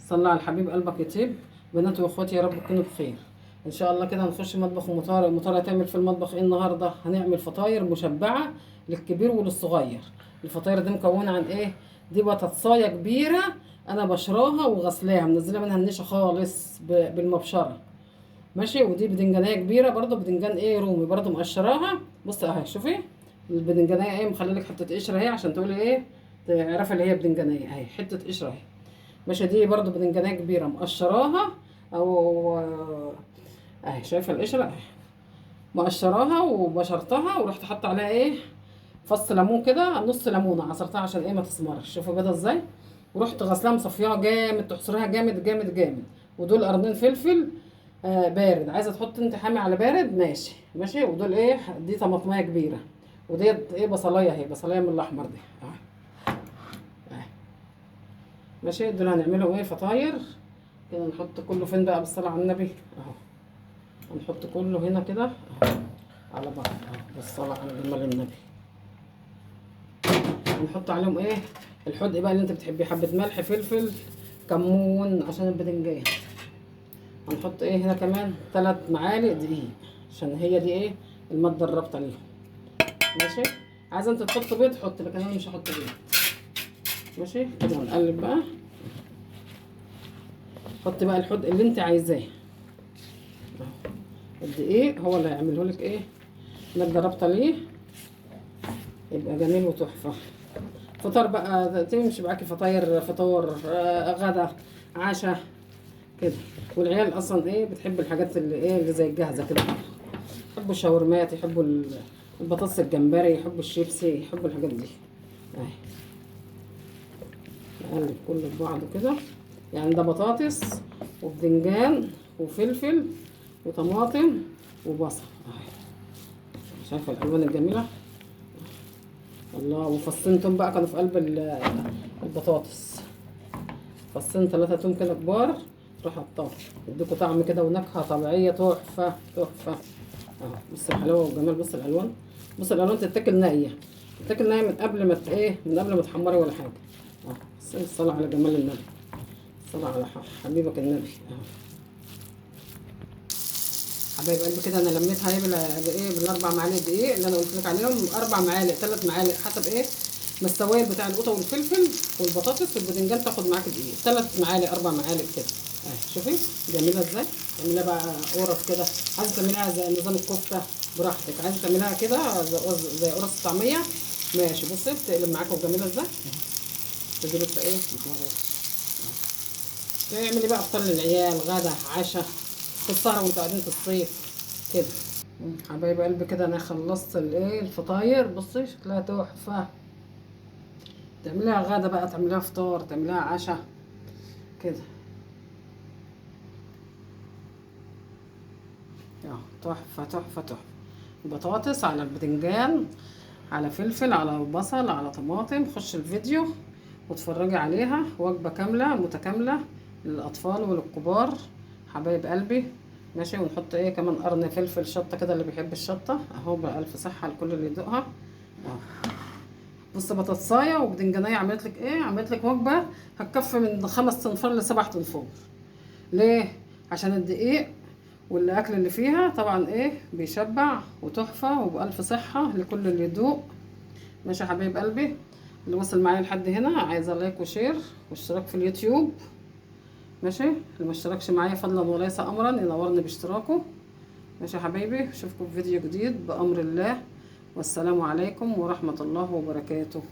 صلى على الحبيب قلبك يطيب. بنات واخواتي يا رب تكونوا بخير ان شاء الله. كده هنخش مطبخ ام طارق. ام طارق هتعمل في المطبخ ايه النهارده؟ هنعمل فطاير مشبعة للكبير وللصغير. الفطاير دي مكونة عن ايه؟ دي بطاطسايه كبيرة انا بشراها وغسلاها، منزله منها النشا خالص بالمبشره، ماشي. ودي بدنجانيه كبيرة برضو، بدنجان ايه رومي برضو مقشراها. بص اهي، شوفي البدنجانيه ايه، مخلي لك حتة قشرة اهي عشان تقولي ايه، تعرفي اللي هي بدنجانيه اهي، حتة قشرة اهي، ماشي. دي برضو بدنجانيه كبيرة مقشراها او اهي، شايفه القشرة اهي، مقشراها وبشرتها، ورحت حاطه عليها ايه، فص ليمون كده، نص ليمونه عصرتها عشان ايه ما تسمرش. شوفوا بيضة ازاي. ورحت غسلاها مصفياها جامد، تحصرها جامد جامد جامد. ودول قرنين فلفل بارد، عايزه تحط انت حامي على بارد، ماشي ماشي. ودول ايه، دي طماطميه كبيرة، وديت ايه بصلايه اهي، بصلايه من الاحمر دي اهي اهي، ماشي. دول هنعملهم ايه، فطاير كده. نحط كله فين بقى بالصلاة على النبي اهو، هنحط كله هنا كده اهو على بعض اهو، بالصلاة على جمال النبي. هنحط عليهم ايه الحدق بقى اللي انت بتحبيه، حبه ملح فلفل كمون عشان البدنجان. هنحط ايه هنا كمان 3 معالق دقيق عشان هي دي ايه المادة الرابطة ليهم، ماشي. عايزه انت تحط بيض حط، لكن انا مش هحط بيض، ماشي كده. هنقلب بقى، حط بقى الحدق اللي انت عايزاه اهو. الدقيق هو اللي هيعمله لك ايه مادة رابطه ليه، يبقى جميل وتحفه. فطار بقى تمشي معاكي، فطاير فطار غدا عشاء كده. والعيال اصلا ايه بتحب الحاجات اللي ايه اللي زي الجاهزة كده، يحبوا الشاورمات، يحبوا البطاطس الجمبري، يحبوا الشيبسي، يحبوا الحاجات دي اهي. نقلب كله في بعضه كده، يعني ده بطاطس وبدنجان وفلفل وطماطم وبصل اهي. شايفه الالوان الجميلة؟ الله. وفصين توم بقى كانوا في قلب البطاطس، فصين 3 توم كده كبار، روح حطاهم يديكوا طعم كده ونكهه طبيعية تحفة تحفة اهو. بص الحلاوة والجمال، بص الالوان، بص الالوان تتاكل نيه، تتاكل نيه من قبل ما ايه، من قبل ما تحمري ولا حاجة اهو. بص الصلاة على جمال النبي، الصلاة على حبيبك النبي اهو. حبايب قلبي كده انا لميتها ايه بايه بال4 معالق دقيق اللي انا قلت لك عليهم، 4 معالق 3 معالق حسب ايه ما السوائل بتاع القوطه والفلفل والبطاطس والباذنجان تاخد معاك دقيق، 3 معالق 4 معالق كده اهي. شوفي جميلة ازاي. تعمليها بقى قرص كده، عايزه تعمليها زي نظام الكفتة براحتك، عايزه تعمليها كده زي قرص الطعمية ماشي. بصي بتقلب معاكم وجميلة ازاي، تدي لسه ايه محمرة. تعملي بقى افطار للعيال، غدا عشاء، في السهرة وانتوا قاعدين في الصيف كده. حبايب قلبي كده انا خلصت الايه الفطاير، بصي شكلها تحفة. تعمليها غدا بقى، تعمليها فطار، تعمليها عشاء كده اهو، تحفة تحفة تحفة. بطاطس على البتنجان على فلفل على بصل على طماطم. خش الفيديو واتفرجي عليها، وجبة كاملة متكاملة للاطفال وللكبار حبايب قلبي، ماشي. ونحط ايه كمان قرن فلفل شطه كده اللي بيحب الشطه اهو، بألف صحة لكل اللي يدوقها اهو. بص بطاطسايه وبدنجانيه عملت لك ايه، عملت لك وجبة هتكفي من 5 تنفار ل7 تنفار. ليه؟ عشان الدقيق والاكل اللي فيها طبعا ايه بيشبع وتحفه وبألف صحة لكل اللي يدوق، ماشي يا حبايب قلبي. اللي وصل معايا لحد هنا عايزه like و share واشتراك في اليوتيوب، ماشي. اللي ما اشتركش معايا فضلا وليس امرا ينورني باشتراكه، ماشي يا حبايبي. اشوفكم في فيديو جديد بامر الله، والسلام عليكم ورحمة الله وبركاته.